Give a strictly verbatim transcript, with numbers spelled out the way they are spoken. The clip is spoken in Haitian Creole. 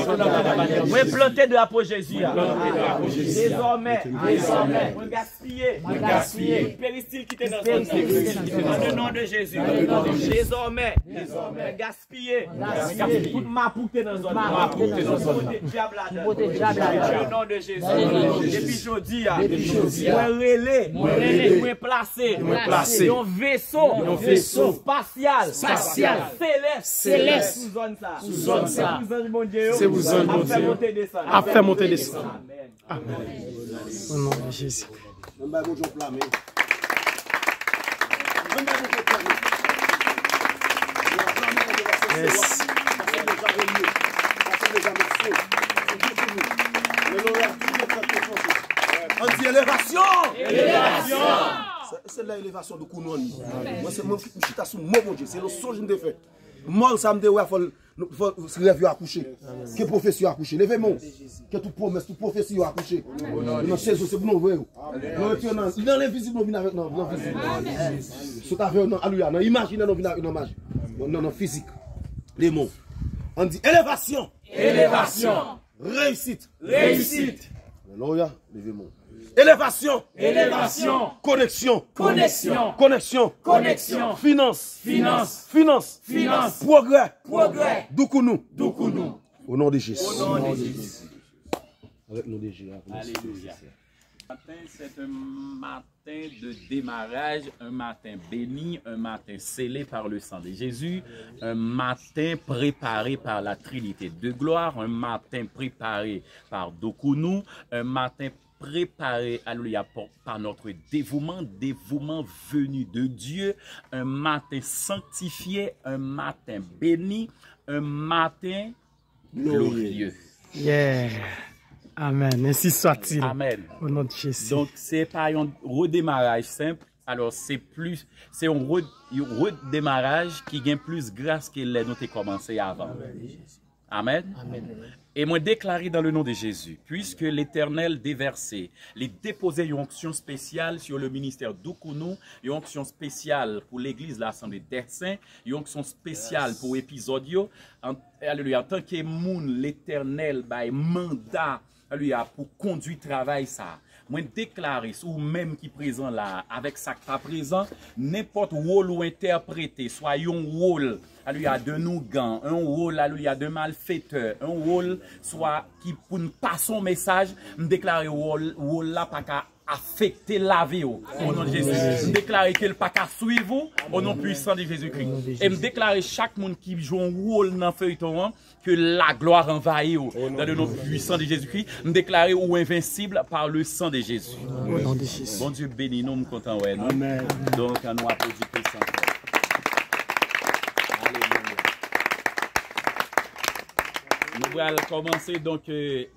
Mwen plante drapo Jezi a. Dezòmè, mwen gaspiye tout peristil ki te nan zòn sa. Dans le nom de Jésus. Dezòmè, mwen gaspiye tout mapou ki te nan zòn sa. Ki pote dyab ladan. Dans le nom de Jésus. Depi jodi a, mwen rele, mwen plase yon veso espasyal, selès, sou zòn sa. Se pou zanj Bondye yo ap fè monte desann. Ap fè monte desann. Amèn. O non de Jezi. Ann bay Bondye yon pla men. Ann bay Bondye yon pla men. Yon pla men, yon pla men, se wa. Sa se deja relye. Sa se deja mache. Se bon pou nou. Alelouya. Tout lè fèt pou chante. Ann di elevasyon. Elevasyon. Se, se lè elevasyon de kou nou an ni. Mwen se mwen ki chita sou mo Bondye. Se yon sonj m te fè. Mò sa m te wè fò l Nou, fò rèv yo akouche. Ke pwofesi yo akouche. Leve men w. Ke tout pwomès, tout pwofesi yo akouche. Nan sezon, se pou nou vre yo. Nou rete nan, nan lenvizib, nou vin avèk nan, nan vizib. Sot avè yo nan, alelouya, nan imajinè, nou vin avèk nan maji. Nan, nan, nan fizik. Leve men w. Ann di, elevasyon. Elevasyon. Reyisit. Reyisit. Alelouya. Leve men w. Elevasyon. Elevasyon. Koneksyon. Koneksyon. Koneksyon. Koneksyon. Finans. Finans. Finans. Finans. Pwogrè. Pwogrè. Doukounou. Doukounou. O non de Jezi. O non de Jezi. Avèk non de Jezi. Alelouya. Matin, c'est un matin de démarrage, un matin béni, un matin scellé par le sang de Jésus, un matin préparé par la Trinité de gloire, un matin préparé par Doukounou, un matin préparé, alelouya, par, par notre dévouement, dévouement venu de Dieu, un matin sanctifié, un matin béni, un matin glorieux. Yeah. Amen. Ainsi soit-il. Amen. Au nom de Jésus. Donk, se pa yon redemaraj senp. Alò, se plis, se yon re-, yon redemaraj ki gen plis gras ke lè nou te kòmanse avan. Amen. Amen. E mwen deklare dans le nom de Jésus, puisque l'Éternel déversé, li depoze yon onksyon espesyal sur le ministère Doukounou, yon onksyon espesyal pou legliz Lasanble dè Sen, yon onksyon espesyal pou epizòd yo. An, alelouya, antanke moun Letènèl bay manda, alelouya, pou kondui travay sa a. Mwen deklare, si ou menm ki prezan la a, avèk sa k pa prezan, nenpòt wòl ou entèprete, swa yon wòl, alelouya, de nougan, yon wòl, alelouya, de malfetè, yon wòl, swa ki pou n pase yon mesaj, m deklare wòl, wòl la pa ka afekte lavi w. O non de Jezi. M deklare ke l pa ka swiv ou, o non pwisan de Jezikri. E m deklare chak moun ki jwe yon wòl nan feyton an, ke laglwa anvayi w. Dans le nom puissant de Jésus-Christ, m deklare ou envensib par le sang de Jésus. O non de Jezi. Bondye beni nou, m kontan wè nou. Amen. Donk, ann nou aplodi pwisan. Alelouya. Nou pral kòmanse, donk, euh,